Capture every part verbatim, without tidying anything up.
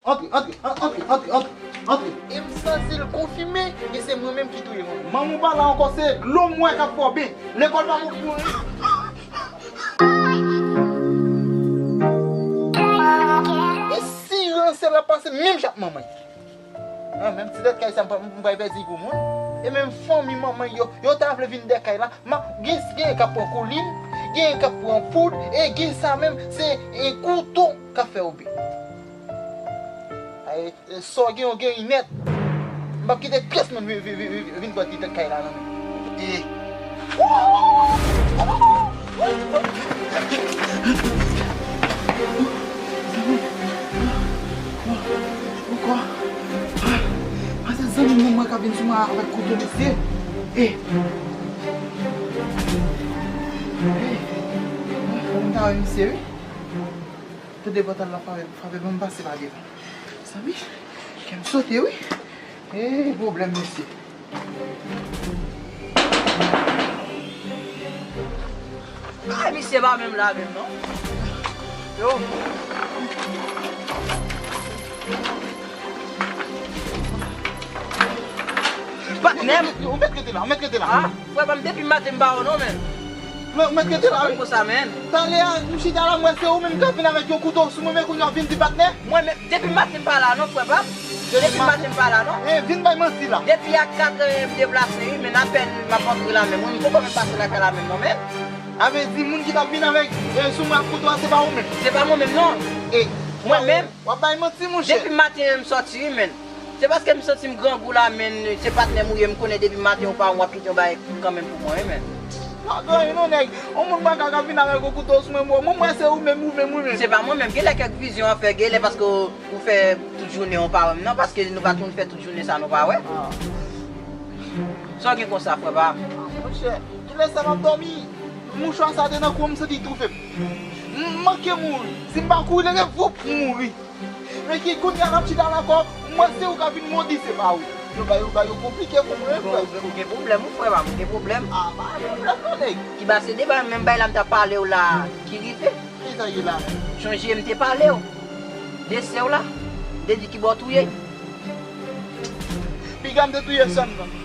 Antre, antre, an- antre, antre, antre, antre. E m santi l konfime ke se mwen menm ki touye manman. Manman w pa la ankò, se dlo m wè k ap fè w ben. Lekòl pa bon pou ou. E si ransè la pase menm jan ak manman l? An, menm ti tèt kay sa, m pa- m pral pèdi pou moun. E menm fanmi manman yo, yo ta vle vin dèyè kay la. Ma, gen, gen k ap pran kolin, gen k ap pran poud, e gen sa menm, se, e, kouto k ap fè yo ben. Ay, e, sa w gen, w gen li nèt. M p ap kite pyès moun vin, vin, vin, vin, vin pran ti tèt kay la nan men. E. Ankò. Mwen se zanmi m mwen k ap vin sou mwen avèk kouto, mesye. E. E. Mwen ta wè misye, wi. Tande pòtay la, favè, favè, ban m pase pa devan. Zanmi, kè m sote, wi. E, pwoblèm, mesye. Ay, misye pa menm la menm, non. Yo. Patnè m. Ou mèt rete la, ou mèt rete la. Ah, frè pa m, depi maten m pa wè w non, men. Ou mèt rete la, wi. Konsa, men. Talè a, m chita la, m wè se ou menm k ap vin avèk yon kouto sou mwen, men kounye a w vin di patnè. Mwen menm, depi maten m pa la non, frè pa m. Depi maten m pa la non. E, vin bay manti la. Depi a kat è m deplase, wi, men apèn m ap antre la menm. Mwen, m poko menm pase lakay la menm non, men. A vle di, moun ki t ap vin avèk, e, sou mwen ak kouto a, se pa ou menm. Se pa mwen menm non. E, mwen menm. W ap bay manti, monchè. Depi maten m sòti, wi, men. Se paske m santi m grangou la, men, se patnè m ou ye, m konnen depi maten ou pa wè m, w ap kite yon bagay kanmenm pou mwen, wi, men. Pa gen anyen non, nèg. Yon moun baka k ap vin avèk yon kouto sou mwen, mwen, mwen, se ou menm, ou menm, ou menm. Se pa mwen menm. Genlè kèk vizyon w ap fè, genlè paske w ou fè tout jounen w pa wè m non, paske nou pa t konn fè tout jounen sa nou pa wè. Ah. Sa w gen konsa, frè pa m? Ah, monchè, kilès sa m ap dòmi? Mouchwa sa te nan kou m, m santi l toufe m. M manke mouri. Si m pa kouri, leve voup, m mouri. Men ki kounye a n ap chita la ankò, m wè se ou k ap vin modi, se pa ou. Yo ba yo, ba yo konplike pou mwen, frè. Ou gen pwoblèm, wi, frè pa m, ou gen pwoblèm. Ah, pa gen pwoblèm non, nèg. Ki ba se de bay, menm bay la m t ap pale w la, ki rive. Kisa ki la? Chonje m te pale w de sè w la. M te di ki bò w touye. Piga m te touye sè m nan.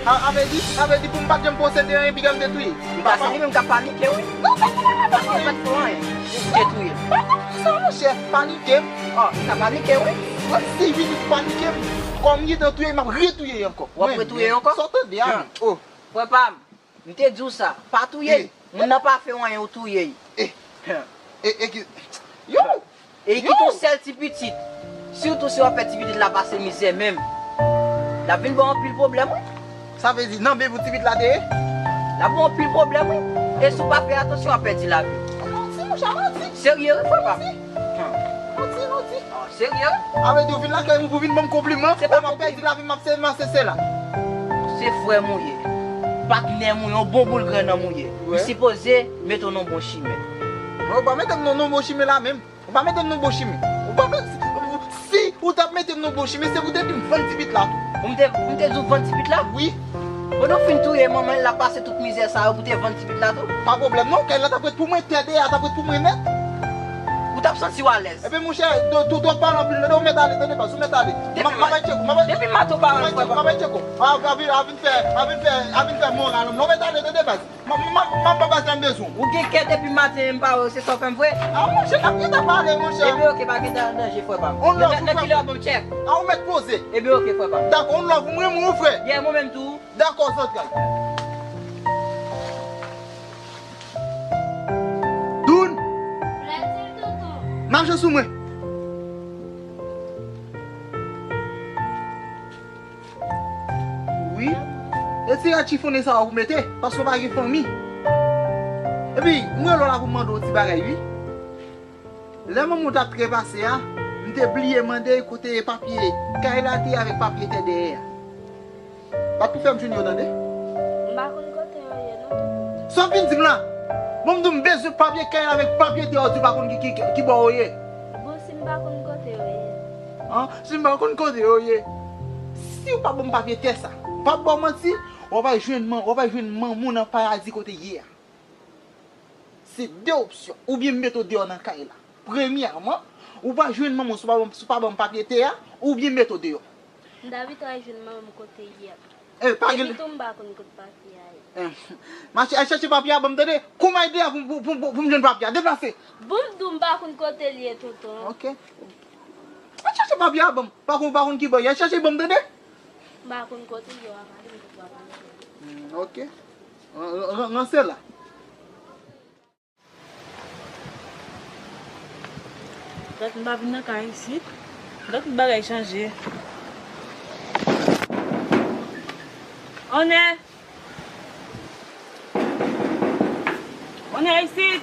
A, a vle di, a vle di pou m pa t janm posede anyen, piga m te touye. Li pase li menm k ap panike, wi. Non, non, non, non, non, non. Li pa t fè anyen. Li te touye. Pa t fè sa, monchè. Panike m. Oh, li ka panike, wi. Mwen, si vini panike m, kòm li te touye, m ap retouye ankò. W ap retouye ankò? Sa w tande a, men? Oh. Frè pa m. M te di w sa, pa touye l. Moun nan pa fè w anyen, ou touye l. E, e, e ki, yo! E li kite yon sèl ti pitit. Sitou si w ap fè ti pitit la pase mizè menm. L ap vin ba w anpil pwoblèm, wi. Sa vle di, nan men pou ti pitit la te ye? L ap ba w anpil pwoblèm, wi. E si w pa fè atansyon, w ap pèdi lavi w. Manti, monchè, manti. Serye, wi, frè pa m. Manti, manti. Serye? A vle di w vin lakay mwen pou vin ban m konpliman? Se pa konpliman. M ap pèdi lavi m, m ap se, m ap se, se la. Se frè m ou ye. Patnè m ou ye, yon bon boul grenn nan m ou ye. M sipoze mete w nan bon chimen. Ou pa mete m nan, nan bon chimen la menm. Ou pa mete m nan bon chimen. Ou pa mete, si ou t ap mete m nan bon chimen, se pou te di m vann ti pitit la tou. Ou m te, m te di w vann ti pitit la? Wi. Pandan w fin touye manman l, l ap pase tout mizè sa yo pou te vann ti pitit la tou? Pa pwoblèm non, kay la t ap ret pou mwen, tè dèyè a t ap ret pou mwen nèt. Ou t ap santi w alèz. Ebyen, monchè, tou, tou, tou ap pale anpil, tande, ou mèt ale, tande, baz, ou mèt ale. M ap, m ap bay tcheko, m ap bay tcheko. Depi maten w pa wè m, frè pa m. M ap bay tcheko. A, a vin, a vin fè, a vin fè, a vin fè moral m. Ou mèt ale, tande, baz. M ap, m ap, m ap ba baz la m bezwen. Ou gen kè depi maten m pa wè w, se sa w fè m vre? A, monchè, n ap gentan pale, monchè. Ebyen, oke, pa gen danje, frè pa m. On love, frè. Nan kilè w ap ban m tchèk? A, ou mèt poze. Ebyen, oke, frè pa m. Dakò, on love, mwen, mwen, frè. Yeah, mwen menm tou. Dakò, zantray. Doun! Mache sou mwen. Wi. E ti rad chifonnen sa a ou mete, paske w pa gen fanmi. Epi, mwen rele w la pou m mande w ti bagay, wi. Lè manman w t ap trepase a, m te bliye mande kote papye kay la te ye avèk papye tè dèyè a. Pa t pou fè m jwenn yo, tande? M pa konn kote yo ye, non, tonton. Sa w vin di m la? Bon, m di w m bezwen papye kay la avèk papye tè a, w di w pa konn ki, ki, ki, ki bò yo ye. Bon, si m pa konn kote yo ye? An, si m pa konn kote yo ye. Si w pa ban m papye tè sa, m p ap ba w manti, w ap al jwenn man-, w ap al jwenn manman w nan paradi kote l ye a. Se de opsyon. Oubyen m mete w deyò nan kay la. Premyèman, Ou pa jwenn manman w si w pa ban m papye te a, oubyen met w deyò. M ta pito al jwenn manman m kote l ye a. Eh, pa gen. Epi tou m pa konn kot papye a ye. Eh, mache al chèche papye a ban m, tande? Koumann deyò pou, pou, pou, pou, pou m jwenn papye a. Deplase. Bon, m di w m pa konn kote l ye, tonton. Ok. Al chèche papye a ban m. Pa konn, pa konn ki bò l ye. Al chèche ban m, tande? M pa konn kote l ye, w a pa di m kot w ap al jwenn. Hmm, ok. Ran-, ran-, ranse la. Dat m pa vin nan kay isit. Dat tout bagay chanje. Onè! Onè isit!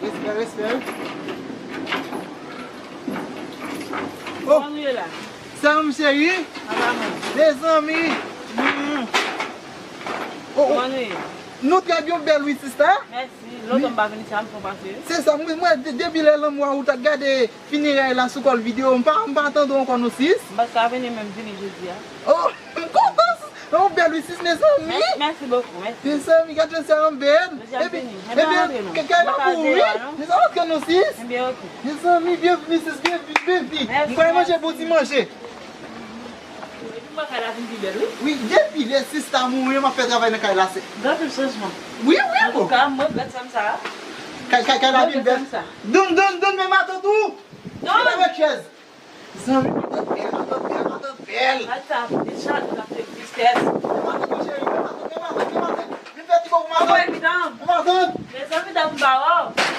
Respè, respè, wi. Oh! Kòman nou ye la? Sè m cheri. Mezanmi. Mm. Oh, oh. Kòman nou ye? Nou trè byen, bèl wi, sista. Mèsi. Lontan m pa vin isit la, m fon pase. Se sa, mwen, mwen, de-, depi lè lanmou a ou t ap gade finerèy la sou kòl videyo, m pa, m pa tande w ankò non, sis. M pa t ka vini, men m vini jodi a. Oh, m kontan, sis. Oh, bèl wi, sis, mezanmi. Mèsi, mèsi bokou, mèsi. Mezanmi, gad jan sè an bèl. Jodi a m vini. Ebyen, kay la pou ou, wi. Mezanmi, antre non, sis. Ebyen, ok. Mezanmi, byenvini, sis, byenvini, byenvini. Mèsi, mèsi. M pral manje bon ti manje. Epi mwen kay la vin pi bèl, wi. Wi, depi lè sista mouri, m ap fè travay nan kay la, se. Gen anpil chanjman. Wi, wi, bon. Antouka, m regrèt sa m sa a. Kay, kay, kay la vin bèl. Donn, donn, donn, men matant ou. Donn. Vin avèk chèz. Zanmi, matant bèl, matant bèl, matant bèl. Gad sa, vin chak, gad se tristès. Men matant ou, cheri, men matant, men matant, men matant. Vin fè ti kòk pou matant. Mezanmi, dat m pa wè w.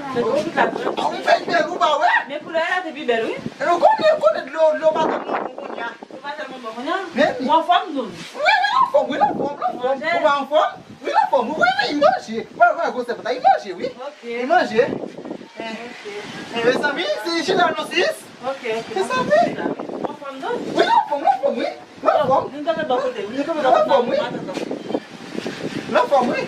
Fè twòp tout la pran. Ah, ou fè bèl, ou pa wè? Men koulè la te pi bèl, wi. E nou konnen, konnen dlo, dlo pa tèlman bon kounye a. Dlo pa tèlman bon kounye a? Men wi. Ou anfòm, Doun? Wi, wi, anfòm, wi, anfòm, anfòm. Ou pa anfòm? Wi, anfòm, wi, wi, wi, manje. Wè, wè, gwosè pata, wi, manje, wi. Ok. Wi, manje. Ok. Eh, mezanmi, se chita non, sis. Ok, ok. Mezanmi. Ou anfòm, Doun? Wi, anfòm, anfòm, wi. Mwen anfòm. Vin kanpe bò kote m. Mwen anfòm, wi. Mwen anfòm, wi.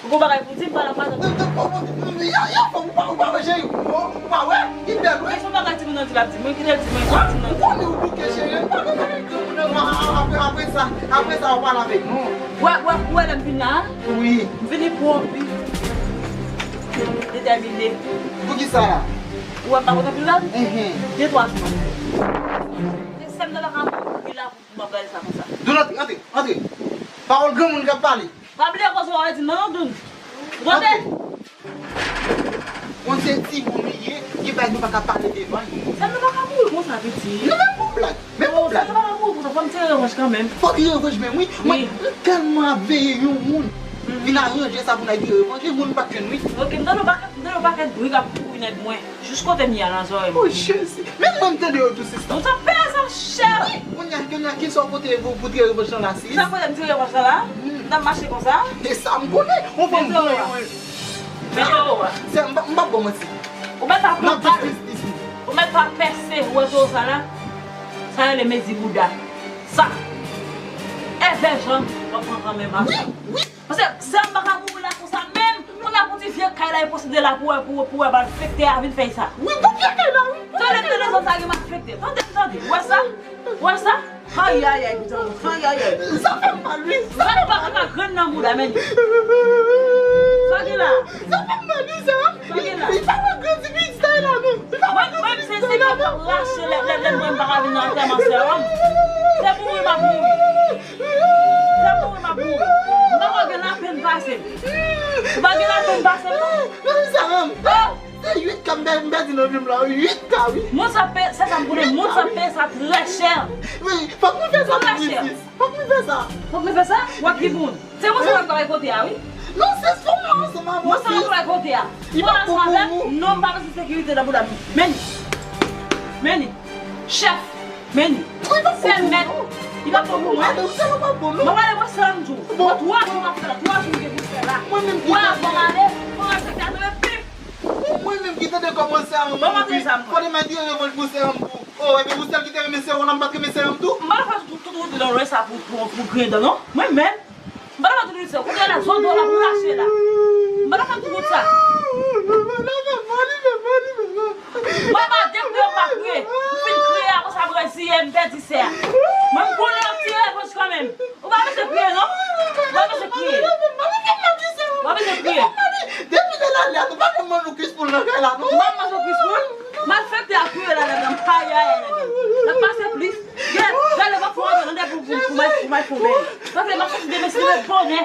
Ou gon bagay pou di m, pale ak matant. Yo, yo, anfòm, ou pa, ou pa wè, cheri, ou pa wè, li bèl, wi. Kisa bagay timoun nan di l ap di mwen, kite l di mwen, kisa timoun nan di. Ou konnen ou bouke, cheri, m pa konn bagay granmoun nan, apre, apre sa, apre sa, ou pale avèk nou. Wè, wè, wè, lè m vin la, wi. M vini pwòp, wi. Detèmine. Poukisa la? Ou wè m pa kontan vin la? Mhm. De twa jou. Se sèl m nan la ka mouri la pou M ap gade sa konsa. Doun, antre, antre, antre. Pawòl granmoun k ap pale. Pa bliye koze w a di m nan non, Doun. Ou tande? Antre. Konn se timoun li ye, gen bagay nou pa ka pale devan li. Sa nou pa ka mouri konsa, piti. Non, men bon blag. Men bon blag. Sa nou pa ka mouri konsa, fò m tire revanj kanmenm. Fòk li revanj menm, wi. Mwen, m tèlman ap veye yon moun. Vin aranje sa pou n al tire revanj, e moun m pa t jwenn, wi. Ok, m tande yon pakèt, m tande yon pakèt bri k ap kouri nan mwen. Jis kote m ye a nan zòrèy mwen. O Jezi! Men mwen m tande yo tou, sista. Mwen t ap peye sa chè! Wi, kounye a, kounye a, kisa w pote pou, pou tire revanj lan la, sis? Sa kote m tire revanj lan la? M t ap mache konsa. E sa m konnen, on fanm bon yo. Men towo a. Sè, m pa, m p ap ba w manti. Ou mèt pa pran bal. Ou mèt pa pèse, ou wè towo sa la? Sa rele mezi bouda. Sa. Evè jan, w ap pran kanmenm a sa. Wi, wi. Paske sè m pa ka mouri la konsa menm. Kounye a pou ti vye kay la e posede la pou wè, pou, pou wè malfektè a vin fè sa. Wi, pou vye kay la, wi. Tande, tande, zòn sa gen malfektè. Tande, tande. Ou wè sa? Ou wè sa? Ayayay, pitit mwen. Ayayay. Sa fè m mal, wi. Sa fè m mal. Grann nan bouda, men. Sa gen la? Sa fè m mal, wi, sa. Sa gen la? Li pa wè grann ti pitit sa la, non. Li pa wè grann ti pitit sa la, non. Mwen, mwen, se, se kòb k ap rache lè, lè, lè mwen pa ka vin nan antèman sè a. Se mouri m ap mouri. Sa pou mwen m ap mouri. M pa gen lapenn pase m. Ou pa gen lapenn pase m non. Mezanmi, se uit ka m pèdi nan vi m la, uit ka, wi. Moun sa peye, se sa m konnen, moun sa peye sa trè chè. Wi, fòk nou fè sa pou Wilfis. Fòk nou fè sa. Fòk nou fè sa? W ap ki moun? Se moun sa w ap travay kote a, wi. Non, se sou mwen ansanm avè w. Moun sa w ap travay kote a. Li pa bon pou ou. Non, m pa bezwen sekirite nan bouda m. Men li. Men li. Chèf. Men li. Li pa bon pou ou. Li pa bon pou mwen. Mwen pale mwen sèl m di w. Bon, twa jou m ap fè la. Twa jou m gen pou fè la. Mwen menm ki tande. Mwen al fè gade pip. Mwen menm ki tande kòman sè an. Bon, mwen fè sa mwen. Fò demen di revanj pou sè an pou. Oh, ebyen ou sèl ki te renmen sè an, m pa t renmen sè an tou. M pa fè tout, tout wout nan lwen sa pou, pou, pou griyen dan non. Mwen menm. M pa t ap di sa. Kounye a la, zòn dlo la pou rache la. M pa t ap di tout sa. Mwen pa de kriye, m pa kriye. M fin kriye, apre sa, m reziye, m pèdi sè a. Mwen, m konnen m ap tire revanj kanmenm. Ou pa bezwen kriye, non. Ou pa bezwen kriye. Ou pa bezwen kriye. Depi E Lalia, nou pa konn manjou kwis poul nan kay la, non? M pa manjou kwis poul. Malfektè a touye Lalia, m pa yaya ladan. N ap pase plis. Gade, gade, va fè yon tande pou, pou, pou may, pou may fon bèy. Paske m ap soti demen si lè bonè.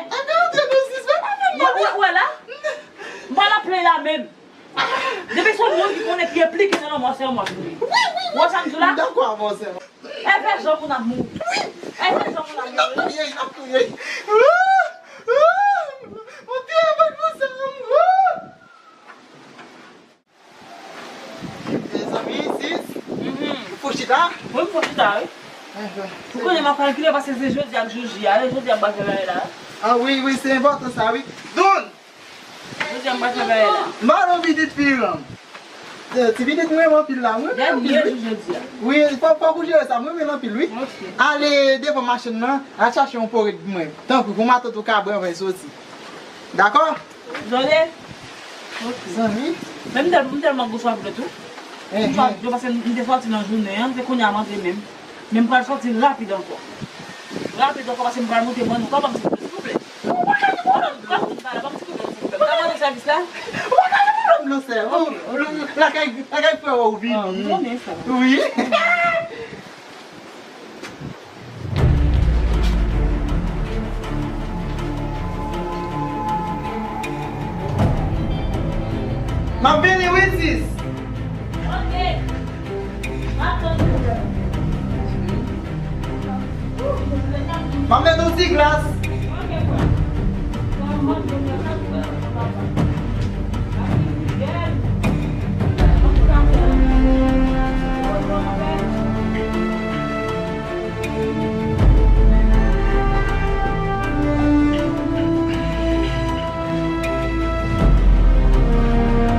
Ou wè la? M pa nan plen la menm. Depi se yon moun ki konnen ki enplike nan lanmò, se yon mò. Ou wè sa m di w la? M dakò avè w, sè. Evè jan moun ap mouri. Evè jan moun ap mouri. N ap touye, n ap touye. Ou te avèk nou, sè. Mezanmi, sis. Ou fò chita? Wi, m fò chita, wi. Ou konnen m ap kalkile paske se jodi ak jou J a, jodi a m pral fè bagay la. Ah wi, wi, se enpòtan sa, wi. Doun! Jodi a m pral fè bagay la. M pa nan pitit fi, non. Eh, ti pitit mwen renmen anpil la, mwen renmen anpil, wi. Wi, fò, fòk ou jere sa, mwen renmen anpil, wi. Ale devan machin nan, al chache yon pòrèt pou mwen. Tanpri, pou matant ou ka bwè anvan l soti. Dakò? Jòlè. Zanmi. Men m tèl-, m tèlman gou swaf dlo tou. M swaf dlo paske m te sòti nan jounen an, se kounye a m antre menm. Men m pral sòti rapid ankò. Rapid ankò paske m pral monte mòn. Ou ka ban m ti kout men, silvouplè? Ou pa ka di pwoblèm. Ou pa ka di pwoblèm, silvouplè. Ou ka mande sèvis la? Ou pa ka di pwoblèm, silvouplè. M ka mande sèvis la? Ou ka mande pwoblèm, silvèl. Ou lakay, lakay frè w ou vini. Ah, m konnen sa. Wi. M ap vini wi, sis. Ok. M ap tann ou. M ap met yon ti glas. Ok, frè.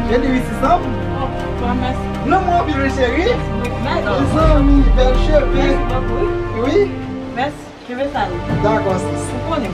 Joli wi, sis. Lanmou anpil wi, cheri. Mezanmi, bèl cheve. Wi. Mèsi. Cheve sa wi. Dakò, sis. Ou konnen.